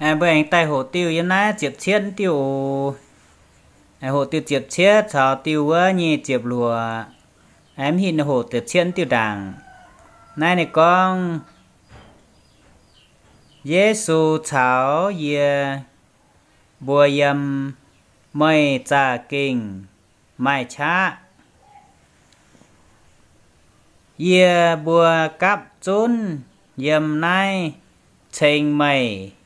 Mbuo aengx daaih hoqc diuh yiem naaiv ziepc cietv diuh oc. Hoqc diuh ziepc cietv caux diuh wuov nyic ziepc luoqc, mv hitv hoqc ziepc cietv diuh ndaangc. Naaiv ninh gorngv, Yesu caux yie mbuo yiem, meih za'gengh maaih qaqv. Yie mbuo gapv zunv yiem naaiv ceng meih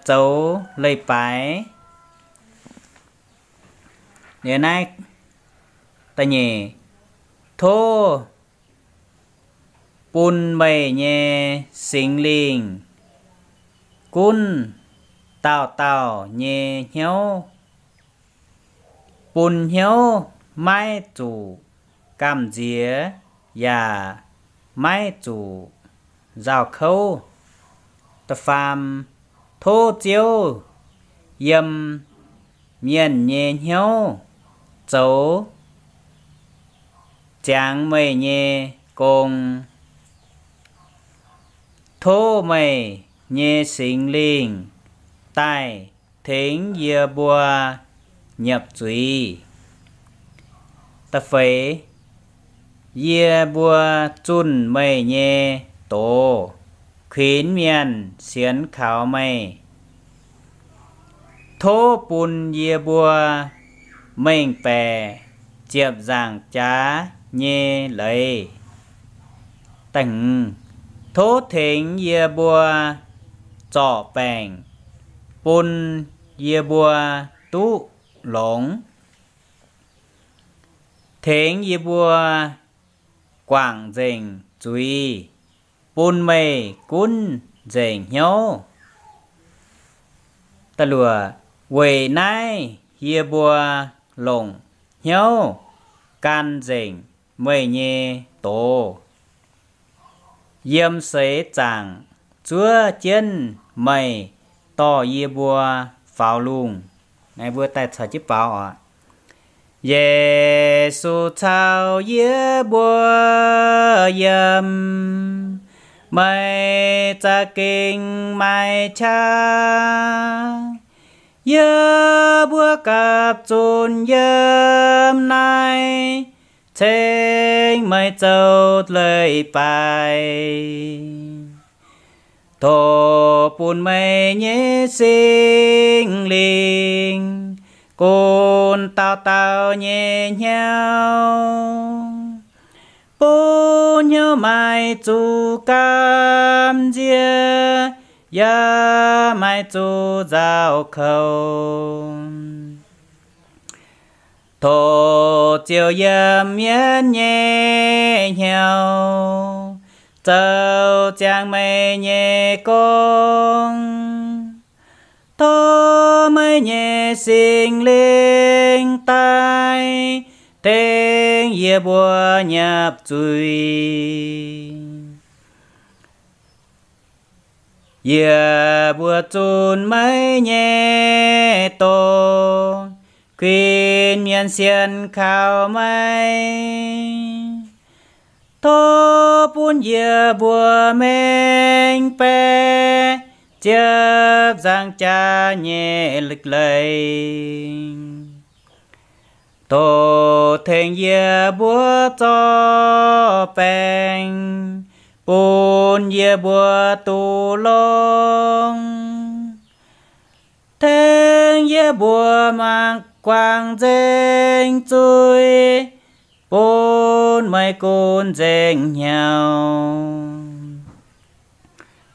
zoux leiz-baaix. Liuz naaiv da'nyeic, tov bun meih nyei Singx Lingh gunv dauh dauh nyei hnyouv, bun hnyouv maiv zuqc gamh nziex yaac maiv zuqc nzauh kouv. Da'faam, tov Ziouv yiem mienh nyei hnyouv zoux ziangx meih nyei gong. Tov meih nyei Singx Lingh daaih tengx yie mbuo nyiepc zuiz. Da'feix, yie mbuo zunh meih nyei doz kuinx mienh sienx kaux meih. Tov bun yie mbuo mengh baeqc ziepc nzaangc jaax nyei leiz. Da'hmz, tov tengx yie mbuo zorc baengc bun yie mbuo duqv longx. Tengx yie mbuo guangc nzengc zuiz bun meih gunv nzengc hnyouv. Da'luoqc, weic naaiv yie mbuo longc hnyouv gan nzengc meih nyei doz, yiem seix zaangc zuov jienv meih dorh yie mbuo faaux lungh. Mbuo daaih caux jienv baaux oc. Yesu caux yie mbuo yiem, meih za'gengh maaih qaqv. Yie mbuo gapv zunv yiem naaiv ceng meih zoux leiz-baaix. Tov bun meih nyei Singx Lingh gunv dauh dauh nyei hnyouv, bun hnyouv maiv zuqc gamh nziex, yaac maiv zuqc nzauh kouv. Tov Ziouv yiem mienh nyei hnyouv zoux ziangx meih nyei gong. Tov meih nyei Singx Lingh daaih tengx yie mbuo nyiepc zuiz. Yie mbuo zunh meih nyei doz kuinx mienh sienx kaux meih. Tov bun yie mbuo mengh baeqc ziepc nzaangc jaax nyei leiz. Tov tengx yie mbuo zorc baengc bun yie mbuo duqv longx. Tengx yie mbuo mangc guangc nzengc zuiz bun meih gunv nzengc hnyouv.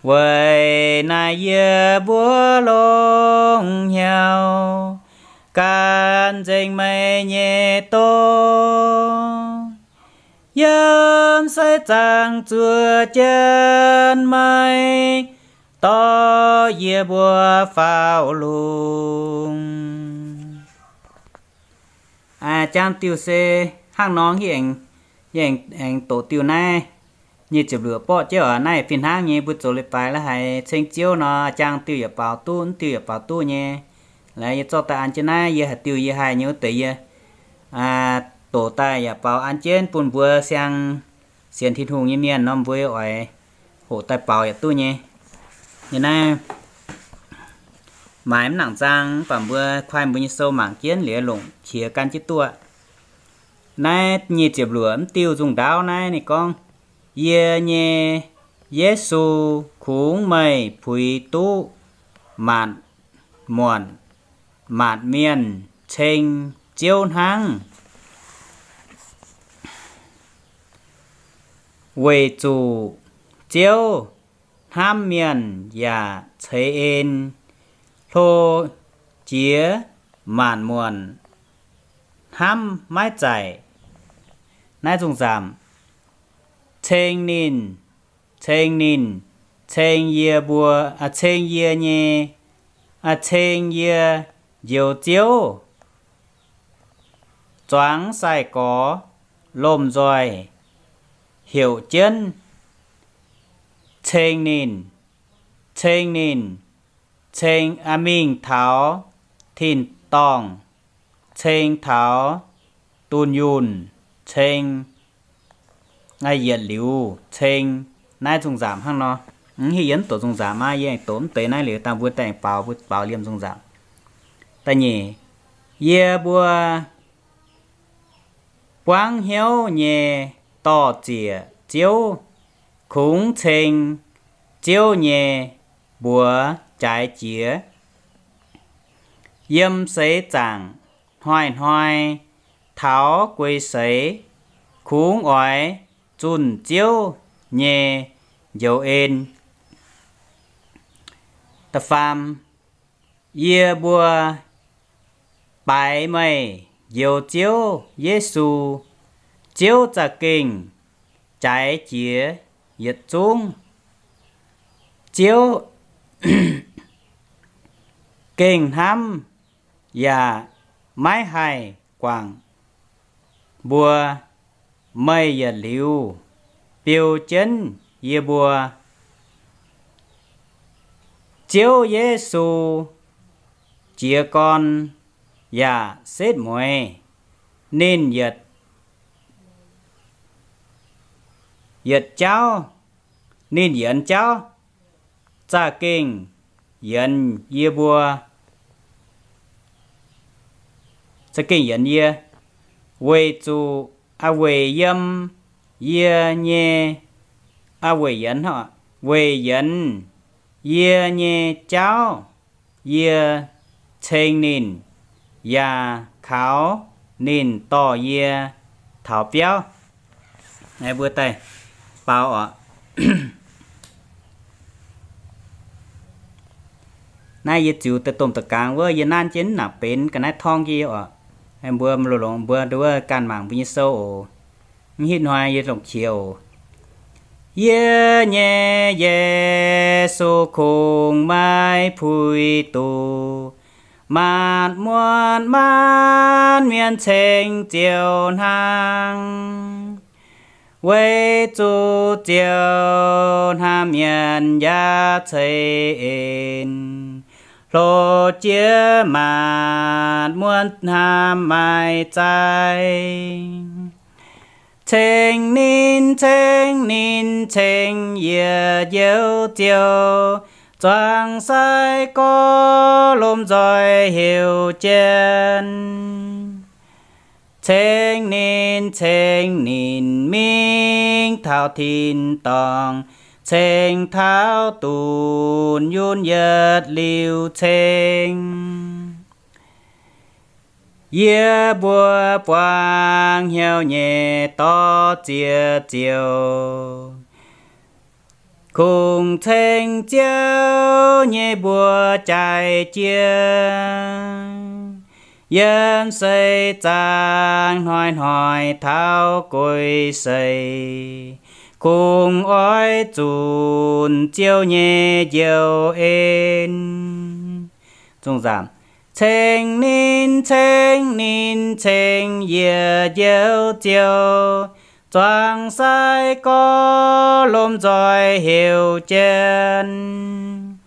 Weic naaiv yie mbuo longx hnyouv gan nzengc meih nyei doz, yiem seix zaangc zuov jienv meih dorh yie mbuo faaux lungh. Jangv diuh se hnangv nor, yie aengx doqc diuh naaiv nyic ziepc luoqc borqv jienv oc. Naaiv fih hnangv nyei mbuo zoux leiz-baaix la'haiz ceng Ziouv nor, jangv diuh yaac baaux duqv, mv diuh yaac baaux duqv nyei. Laaix yie zorqv daaih an jienv naaiv, yie haiz diuh yie haih nyei wuov deix yie doqc daaih yaac baaux an jienv bun mbuo siang sienx Tin-Hungh nyei mienh nor, mbuo oix hoqc daaih baaux yaac duqv nyei. Yie naaiv maaiz mv nangc zaang, mv baac mbuo kuaaiv mbuo nyei sou mangc jienv liuz longc qiex gan jienv duqv. Naaiv nyic ziepc luoqc mv diuh nzungh ndaauv naaiv ninh gorngv, Yie nyei Yesu, kungx meih puix duqv maatc muonc maatc mienh ceng Ziouv hnangv. Weic zuqc Ziouv hnamv mienh yaac ceix en, hlo jiex maanc muonc hnamv maiv zaic. Naaiv zungh zaamc, ceng ninh, ceng ninh, ceng yie mbuo, ceng yie nyei, ceng yie njoux Ziouv, zuangx sai-gorx lomh nzoih heuc jienv ceng ninh, ceng ninh, ceng mingh taux tin-dorngh, ceng taux dunh yunh, ceng yietc liuz ceng. Naaiv zungh zaamc hnangv nor. Mv hiuv yie mv doqc zungh zaamc aqv, yie aengx doqc mv deix naaiv liuz dangh mbuo daaih baaux, mbuo baaux liemh zungh zaamc. Da'nyeic, yie mbuo buangv hnyouv nyei dor-ziec Ziouv, kungx ceng Ziouv nyei mbuox jaaix jiex. Yiem seix zaangc hnoi-hnoi taux guei seix, kungx oix zunh Ziouv nyei njoux en. Da'faam, yie mbuo baaix meih njoux Ziouv Yesu, Ziouv za'gengh jaaix jiex yietc zungv. Ziouv gengh hnamv yaac maiv haih guangc mbuo. Meih yietc liuz biou jienv yie mbuo. Ziouv Yesu jiez gorn yaac setv mueiz. Ninh yietc, yietc jauv, ninh yienx jauv za'gengh yienx yie mbuo, za'gengh yienx yie, weic zuqc, aa, weic yiem yie nyei, aa, weic yienx, weic yienx yie nyei jauv yie ceng ninh, yaac kaux ninh dorh yie taux biauv. Mbuo daaih baaux oc. Naaiv yie ziux daaih domh da'gaang wuov, yie nanv jienv mv nangc benx ga'naaiv torngv jienv yie oc. Mbuo longx-longx mbuo nduov ganh mangc mbuo nyei sou oc. Mv hitv hnoi yie longc qiex oc. Yie nyei Yesu, kungx meih puix duqv maanc muotc maanc mienh ceng Ziouv hnangv. Weic zuqc Ziouv hnamv mienh yaac ceix en, hlo jiex maanc muotc hnamv maiv zaic. Ceng ninh, ceng ninh, ceng yie njoux Ziouv, zuangx sai-gorx lomh nzoih heuc jienv. Ceng ninh, ceng ninh mingh taux tin-dorngh, ceng taux dunh yunh yietc liuz ceng. Yie mbuo buangv hnyouv nyei dor-ziec Ziouv, kungx ceng Ziouv nyei mbuox jaaix jiex. Yiem seix zaangc hnoi-hnoi taux guei seix, kungx oix zunc Ziouv nyei njoux en. Ceng ninh, ceng ninh, ceng yie njoux Ziouv, zuangx sai-gorx lomh nzoih heuc jienv.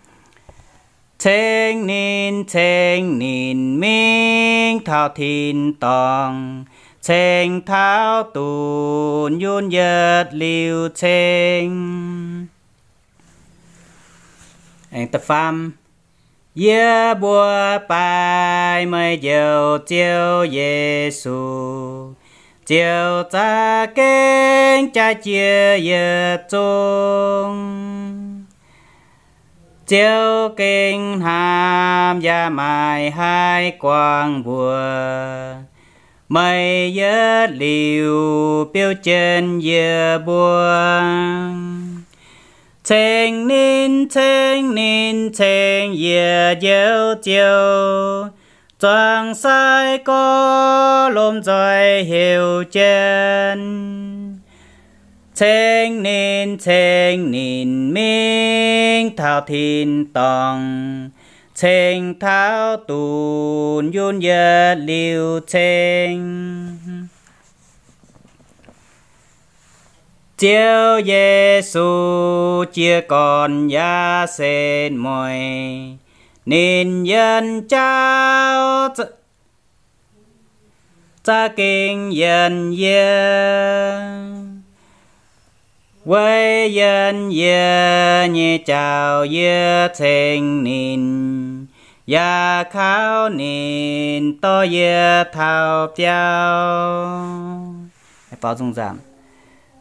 Ceng ninh, ceng ninh mingh taux tin-dorngh, ceng taux dunh yunh yietc liuz ceng. Aengx da'faam, Yie mbuo baix meih Njoux Ziouv Yesu, Ziouv za'gengh jaaix jiex yietc zungv. Ziouv gengh hnamv yaac maaic haih guangc mbuox meih yietc liuz biouv jienv yie mbuo. Ceng ninh, ceng ninh, ceng yie Njoux Ziouv, zuangx sai gorx lomh nzoih heuc jienv. Ceng ninh, ceng ninh mingh taux tin-dorngh, ceng taux dunx yunh yietc liuz ceng. Ziouv Yesu jiez gorn yaac setv mueiz, ninh yienh jauv za'gengh yienh yie. Weic yienh yie nyei jauv yie ceng ninh, yaac kaux ninh dorh yie taux biauv.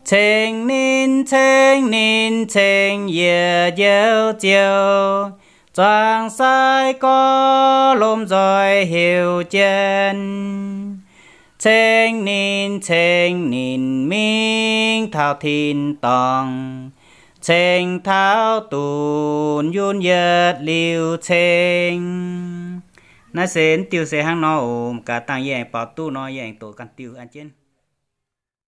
Ceng ninh, ceng ninh, ceng yie Njoux Ziouv, zuangx sai gorx lomh nzoih heuc jienv. Ceng ninh, ceng ninh mingh taux tin-dorngh, ceng taux dunx yunh yietc liuz ceng. Naaiv se diuh se hnangv nor oc. Gaax dangh yie aengx baaux duqv nor, yie aengx doqc ganh diuh an jienv.